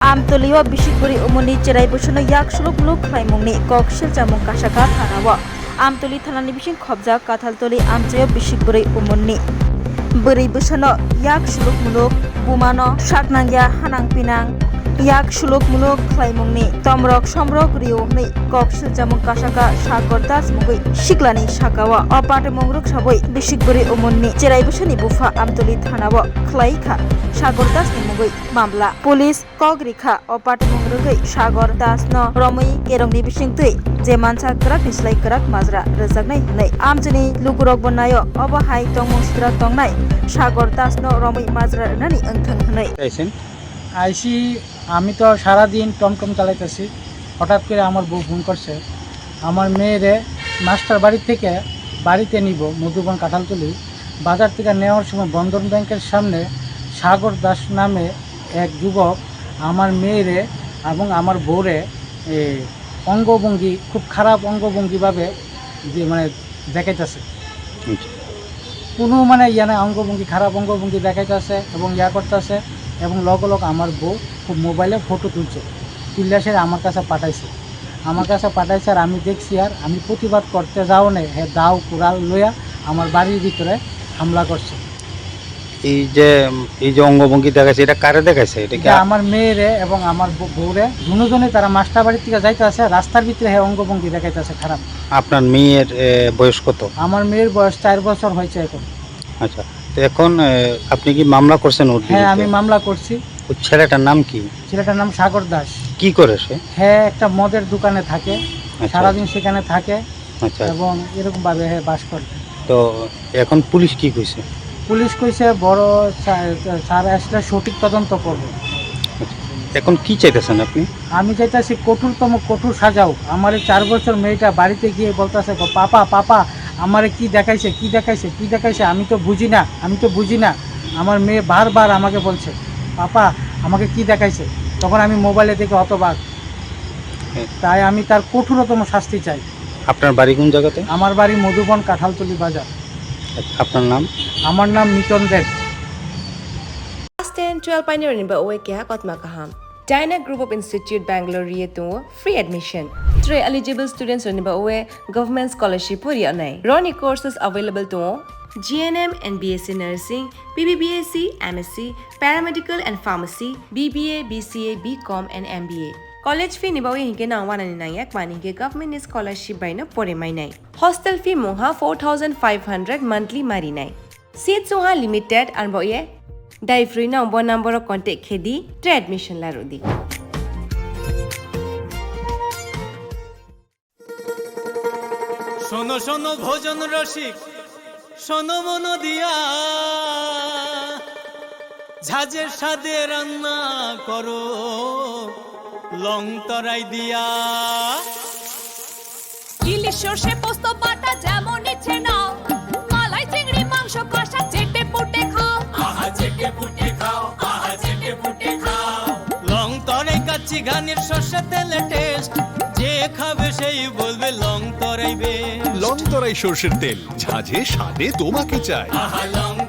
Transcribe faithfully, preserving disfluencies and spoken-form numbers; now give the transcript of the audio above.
Amtolio bisik bwrwi umorni cherai bwsano yak sulukmuluk khlaimungni kok silchamung kasaka thanao. Amtoli thanani bising khobjak Kathaltoli amchaio bisik bwrwi umorni bwrwi bwsano yak sulukmuluk bumano saknangya hanang pinang yak sulukmuluk khlaimungni tomrok somrok rio hwnwi kok silchamung kasaka Sagor Das mungwi siklani sakao. O patimung rwksabwi bisik bwrwi umorni cherai bwsani bupha Amtoli thanao khlai kha Sagor Dasni mungwi mamla. Police kok rikha o patimung rwgwi Sagor Das no romwi kerongni bisingtwi je mansa kwrakni slai kwrak majra rwjaknai hwnwi. Amchini lukurokbo naio obo hai tongmung sitra tongnai Sagor Das no romwi majra rwnani wngthang hwnwi. Kaisen? আইসি, আমি তো সারাদিন টমটম চালাইতেছি, হঠাৎ করে আমার বউ ফোন করছে, আমার মেয়েরে মাস্টার বাড়ি থেকে বাড়িতে নিব, মধুবন কাঁঠালতলি বাজার থেকে নেওয়ার সময় বন্ধন ব্যাংকের সামনে সাগর দাস নামে এক যুবক আমার মেয়েরে এবং আমার বউরে, এ, অঙ্গভঙ্গি, খুব খারাপ অঙ্গভঙ্গিভাবে যে, মানে, দেখাইতেছে। আচ্ছা। কোনো, মানে, ইয়া নাই, অঙ্গভঙ্গি, খারাপ অঙ্গভঙ্গি দেখাইতেছে এবং ইয়া করতেছে এবং লগে লগে আমার বউ খুব মোবাইলে ফটো তুলছে, তুললে সে আমার কাছে পাঠাইছে। আমার কাছে পাঠাইছে আর আমি দেখছি, আর আমি প্রতিবাদ করতে যাওনে হে দাও কুড়াল লইয়া আমার বাড়ির ভিতরে হামলা করছে। এই যে, এই যে অঙ্গভঙ্গি দেখাইছে, এটা কারে দেখাইছে? এটা কি এটা আ- আমার মেয়েরে এবং আমার বউ-, বউরে, দুজনে তারা মাস্টার বাড়ি থেকে যাইতে আছে, রাস্তার ভিতরে হে অঙ্গভঙ্গি দেখাইতেছে খারাপ। আপনার মেয়ের, এ, বয়স কত? আমার মেয়ের বয়স চার বছর হয়েছে এখন। আচ্ছা, তো এখন, এ, আপনি কি মামলা করছেন ওর হ্যাঁ, বিরুদ্ধে? আমি মামলা করছি। ওই ছেলেটার নাম কি? ছেলেটার নাম সাগর দাস। কি করে সে? হ্যাঁ, একটা মদের দোকানে থাকে, আচ্ছা। সারাদিন সেখানে থাকে আচ্ছা। এবং এরকম ভাবে হ্যাঁ বাস করে। তো এখন পুলিশ কি কইছে? পুলিশ কইছে বড় স্যার, স্যার আসলে সঠিক তদন্ত করবে। আচ্ছা। এখন কি চাইতেছেন আপনি? আমি চাইতেছি কঠোরতম কঠোর সাজা হোক। আমার এই চার বছর মেয়েটা বাড়িতে গিয়ে বলতেছে, "গো, পাপা, পাপা, আমারে কি দেখাইছে, কি দেখাইছে, কি দেখাইছে? আমি তো বুঝি না, আমি তো বুঝি না।" আমার মেয়ে বারবার আমাকে বলছে, "পাপা, আমাকে কি দেখাইছে?" তখন আমি মোবাইলে দেখে হতবাক। হ্যাঁ। তাই আমি তার কঠোরতম শাস্তি চাই। আপনার বাড়ি কোন জায়গাতে? আমার বাড়ি মধুবন কাঁঠালতলি বাজার। আপনার নাম? আমার নাম মিটন দেব। Class ten, twelve painirokni ba oe keha kotma kaham. Dyna Group of Institute Bangalore ri tongo free admission. Tre eligible students rokni ba oe government scholarship pori anai. Roni courses available tongo G N M and B S C nursing, B B B S C, M S C, paramedical and pharmacy, B B A, B C A, B Com and M B A. College fee ni bagwi hinkhe nang wanani nangya, mani hinkhe government ni scholarship bai no pore mainai. Hostel fee mungha four thousand five hundred monthly marinai. Seat sungha limited, ang bo ye dai free no bo number o contact khe di, tre admission la rw di. শোনো শোনো ভোজন রসিক, শোনো মন দিয়া, ঝাঁঝের স্বাদে রান্না করো লং তরাই দিয়া। ইলিশ সর্ষে পোস্ত বাটা যেমন ইচ্ছে নাও, মালাই চিংড়ি মাংস কষা চেটে পুটে খাও। আহা চেটে পুটে খাও, আহা চেটে পুটে খাও। লং তরাই কাচ্চি ঘানির সর্ষে তেলে টেস্ট, যে খাবে সেই বলবে লং তরাই বেস্ট। লং তরাই সর্ষের তেল, ঝাঁঝে স্বাদে তোমাকে চাই। আহা লং